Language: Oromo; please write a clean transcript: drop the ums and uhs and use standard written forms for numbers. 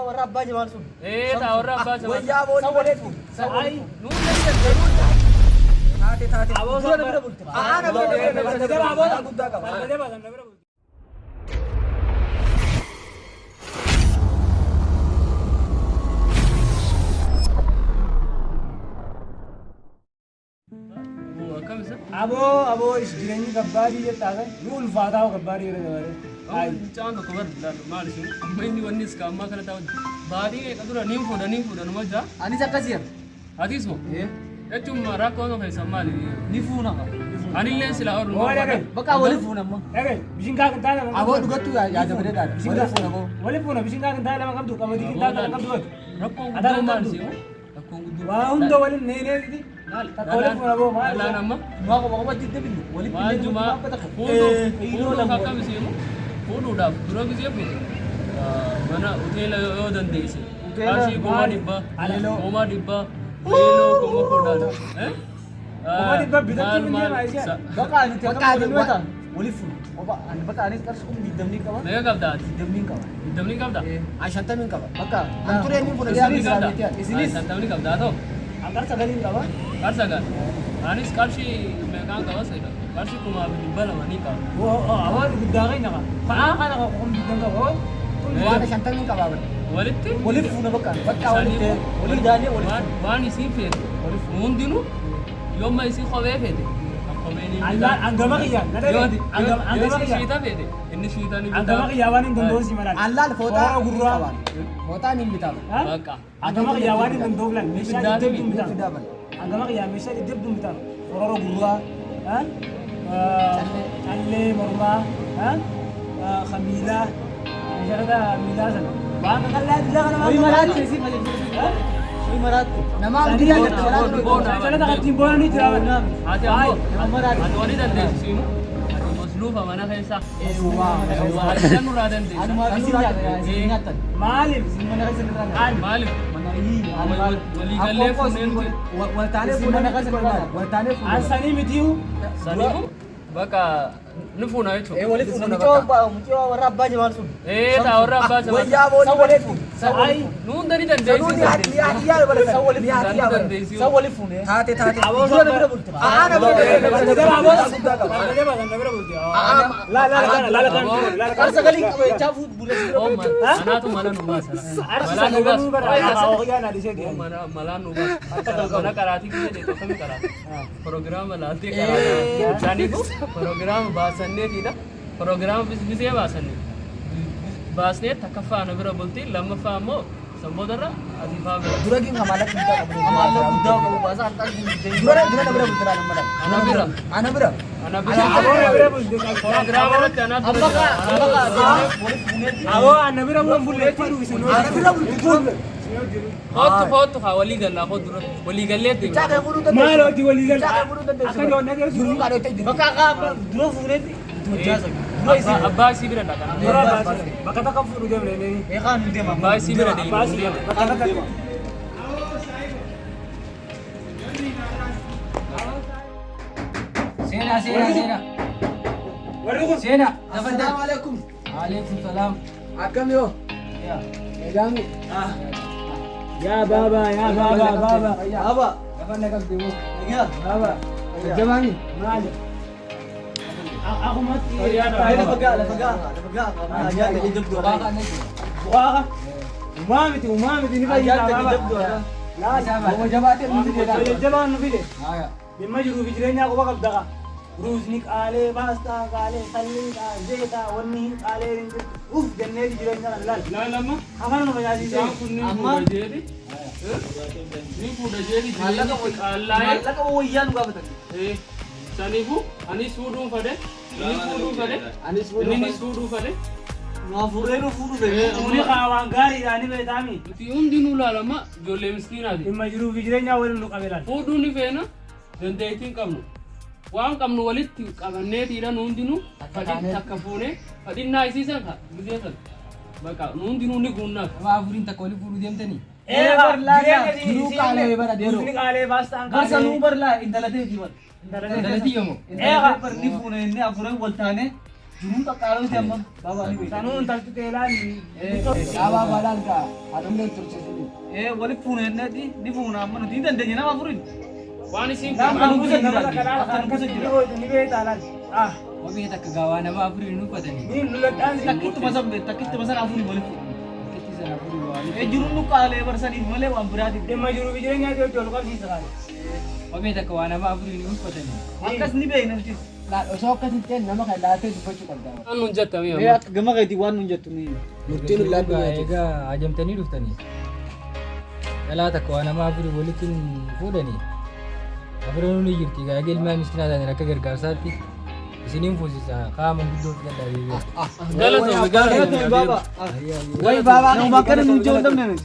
warra abbaa Jamaal sun. Ee taa warra abbaa Jamaal. Wayyaa booni bareedu. Ay. Nuun dandeessu. Taate taate. Dura na bira bulte. Aana bira bulte. Guddaa qaba. Akkam isa? Aboo aboo is jireenyi gabbaadii jettaa kan ni ulfaataa hoo gabbaadii yeroo dabalee. Ay. Mucaan tokko bar maal isin amma inni wanni iska ammaa kana ta'u baatii meeqa dura niin fuudha niin fuudha numa jaa Anis akkas jedha. atis moo jechuun rakkoo tokko keessa maali Ni fuuna qaba. anillee silaa orma Waa dhagaye. Bakka wali fuuna amma. Dhagaye bishin kaa kintaa lama. Aboo dhugattuu yaada bareedaadha. Waliif fuuna boo. Wali fuuna bishin kaa kintaa lama qabdu qamadii kintaa lama qabdu batu. Rakkoon Adaa guddoo maal qabdu. isin rakkoon guddoo Waa hunda waliin neeneetiti. Takka wali fuuna boo maal. Dhalaan amma Maa qofa qofa jidda binnu. Walitti waan illee jumaa nama takka. fuudhuuf akkam isiinu fuudhuudhaaf dura gisee fuute mana hoteela yoo dandeesse qarshii 500,000 500,000 leeloo 10,000. 500,000 bitachuu hin deemaa ishee. Bakka nuti akka waliin yoo ta'an waliif fuuna. Qofa ani bakka anis qarshii 20,000 qaba. Meeqa qabda ati? 20 qaba. 20 qabda? An 50 qaba. Bakka An turee ni fuudha. Shantamni Isinis qabda? Isinis. 50 qabda haa ta'u. An 9 qaba. Qarsa gal. Anis qarshii meeqaan qaba seeta? Qarshii 2,200 ni qaba. Aboo guddaa keenya qaba. Ka'aa kana 20,000 qaba. Waan 50 qaba bara. Walitti Waliif fuuna bakka. Bakka walitti. Walii daanee waliif waan waan isiin feete hundinuu yooma isii kophee feete kan kophee ni bitaa. Hangama kiyyaa. Na Yoo dhagaye. Hangama yoo isiin kiyyaa. shiita feete inni shiita ni bitaa. Hangama kiyyaa waan hin danda'uun si malaan. Allaal fooxaa Fooxaa gurraa. qaban. Fooxaa ni bitama. Bakka. Hangama kiyyaa waan hin danda'uuf lan meeshaa Biddaa jajjabduun fi bitama. Fidaa bara. Hangama kiyyaa meeshaa jajjabduun bitama. Sorora gurraa. Callee mormaa. Kamiilaa. Meeshaa miilaa sana. Waan qaqallaa dillaa kana waan Wayii maraatti qaqallaa. isii fayyadamuu. Wayii maraatti. Nama abdii yaadatti Boona, boona. Meeshaa kan ittiin boonanii jira. Ati ammoo Nama maraatti. ati wani dandeessu siimu ati masluufa mana keessa. Ati kan nurraa dandeessa. Anumaa fi isin nyaata. Isin nyaattan. Maaliif? Isin mana keessa irraa nyaata. Maaliif? Mana iyyi. Waliigallee fuunee nuti. Waltaanee Isin fuuna mana keessa irraa nyaata. Waltaanee fuuna. Ansanii mitiyu. Saniifuu bakka ni fuuna jechuudha. Ee waliif fuuna. Mucaa mucaa warra abbaa Jamaal sun. Ee taa warra abbaa Jamaal. Wayyaa booni bareedu. Ay. Nuun dani dandeessu. Sanuuni haadiyyaa bara. San waliif Haadiyyaa bara. Dandeessu. San waliif fuune. Taate taate. Dura na bira bulte. Aana bira guddaa qaba. Qarsa galii qaba jechaa fuut bulee si bira bulte. Anaatu mala nu baasa. Mala nu baasa. Mala nu baasa. Mana qaraatii biyya deetu akkamii qaraata? Proogiraama laaltee qaraata. Saniifuu proogiraama baasanneetiidha. Proogiraama bisee baasanne. Baasnee takkaffaa ana bira bulti lammaffaa ammoo sanboodarra ati faa bira. Dura gin hamala guddaa qabu. Maallaqa guddaa qabu baasa harkaa guddee. Dura dura na bira bulti laala mala. Ana bira. Ana bira. Ana bira. Proogiraama irratti anaatu Amma bira kaa amma kaa deemnee waliif fuuneetti. Aboo ana bira bu'uun bullee fadhu isin Ana bira bulti kun. Kootu kootu haa walii gallaa kootu dura walii gallee deemna. Caa kee fuudhuu dandeessu. Maal hojii walii gala. Caa kee fuudhuu dandeessu. Akka joon dhageessu. Duruu qaadhoo ta'e jiru. Bakka kaa dura fuuneetti. Hojjaa sana. Dura isin. Abbaa isii bira dhaqa. Dura baasee bakka takka fuudhu deemne inni. Eegaa nu deema. Abbaa isii bira deema. Baasii bakka takka. Seenaa seenaa seenaa. Warri kun Seenaa. Assalaamu alaikum. Alaikum salaam. Akkam yoo? Egaami. Yaa baaba yaa baaba baaba. Aba. Lafa na qabdi moo? Egaa. Baaba Jabaani. maali? Akkumatti. Lafa gaa lafa gaa lafa gaa. Ajaa'ibaa jajjabduu. Waaqa. Uumaa miti uumaa miti ni fayyisaa Ajaa'ibaa baaba. jajjabduu. Laal. Jabaatee nuti jedhaa. Jajjabaan nu fide. Dhimma jiruu fi jireenyaa qofa qabda kaa. Ruuzni qaalee, paastaa qaalee, sallii qaalee, zeetaa, wanni hin qaalee hin jirtu. Uf jenneeti jireenya kana laal. Laal amma Afaan nu facaasiisee. isaan kun ni fuudha jeeti. Ni fuudha jeeti jireenyi qaallaa'ee. Maallaqa wayyaa nu gaafatan. Saniifuu anis fuudhuun fadhe inni fuudhuun fadhe Anis fuudhuun inninis fuudhuun fadhe. Nu afurree nu fuudhu fedhe. Kuni kaa waan gaariidha ni beektaami. Nuti hundinuu laalama ijoollee miskiinaati. Dhimma jiruu fi jireenyaa waliin nu qabe laal. Fuudhuu ni feena dandeettii hin qabnu. Waan qabnu walitti qabanneetiidha nu hundinuu fadhi takka fuunee fadhinnaa isiisan ka gisee san bakka nu hundinuu ni guunnaaf. Nama afuriin takka waliin fuudhuu deemtanii? Ee bar laa jireenya jiruu qaalee bara deeroo. Ruuzni qaalee paastaan Barsa qaalee. nuu bar laa intala teeti bar. Intala tiyya moo? Intala bar ni fuune inni afureen wal taane. Jiruun qaqqaaloo amma baabaa ni beekta. Sanuun talti teelaan. Dhaabaa baadhaan ta'a. Haadhollee tursiisanii. Ee walitti fuuna jenneeti ni fuuna amma nuti hin dandeenye nama afuriin. Waan isin Nama Akka nu kuusa kuusa jira. jira. Akka nu kuusa jira. Ni beektaa laal. Ah. Kophee takka gaawaa nama afurii hin uffatanii. Ni luladhaan si. Takkittuma san beekta takkittuma san afurii walitti fuuna. Akkitti sana afurii waa Ee jiruun nu qaalee barsaniif malee waan biraatiif. Dhimma jiruu fi jireenyaa iddoo ol qabsiisa kaale. Kophee takka waa nama afurii hin uffatanii. Akkas ni beekna nuti. Laal osoo akkasitti ta'e nama kan laatee dubbachuu qabda. Waan nun jettamee Ee amma. akka gama keetii waan nun jettu ni. Murtiin hin laaddu nyaatu. Egaa ajamtanii dhuftanii. Dhalaa takka waa nama afurii walitti hin fuudhanii. Afurii ni jirti egaa ilmaan miskinaa ta'an akka gargaarsaatti isiniin fuusisa qaama guddoo fudhadhaa deebi'a. Galatoomi galatoomi. Baaba. Way baabaa Nama akkana nun jechuu hin dandeenye.